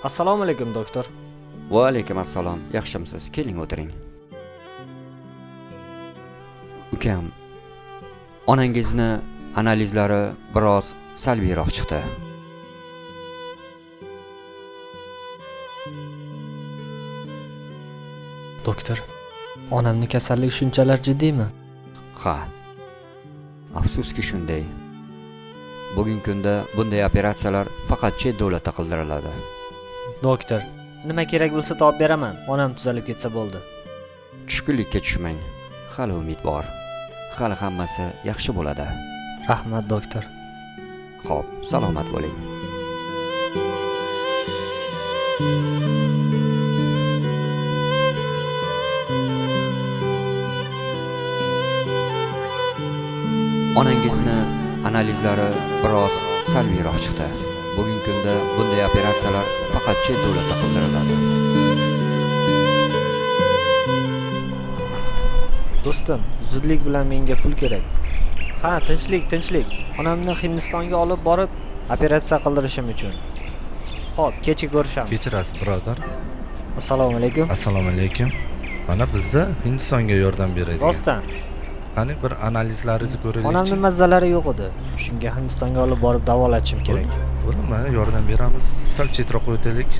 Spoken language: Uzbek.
Assalomu alaykum, doktor. Va alaykum assalom. Yaxshimisiz? Keling, o'tiring. Ukam, onangizni analizlari biroz salbiyroq chiqdi. Doktor, onamni kasalligi shunchalar jiddiymi? Ha. Afsuski shunday. Bugungi kunda bunday operatsiyalar faqat chet davlatda qildiriladi. Doktor, nima kerak bo'lsa topib beraman. Onam tuzalib ketsa bo'ldi. Tushkunlikka tushmang. Hali umid bor. Hali hammasi yaxshi bo'ladi. Rahmat, doktor. Xo'p, salomat bo'ling. Onangizni analizlari biroz salbiyroq chiqdi. Bugungi kunda bunday operatsiyalar faqat chet davlatda qildiriladi. Do'stim, zudlik bilan menga pul kerak. Ha, tinchlik, tinchlik. Onamni Hindistonga olib borib operatsiya qildirishim uchun. Xo'p, kecha ko'rishamiz. Kechirasiz, birodar. Assalomu alaykum. Assalomu alaykum. Mana bizda Hindistonga yordam beradigan. Rostdan. Qani bir analizlaringizni ko'raylikchi. Onamning mazzalari yo'q edi. Shunga Hindistonga olib borib davolatishim kerak. Bo'ldi, mana yordam beramiz. Sal chetroqqa o'taylik.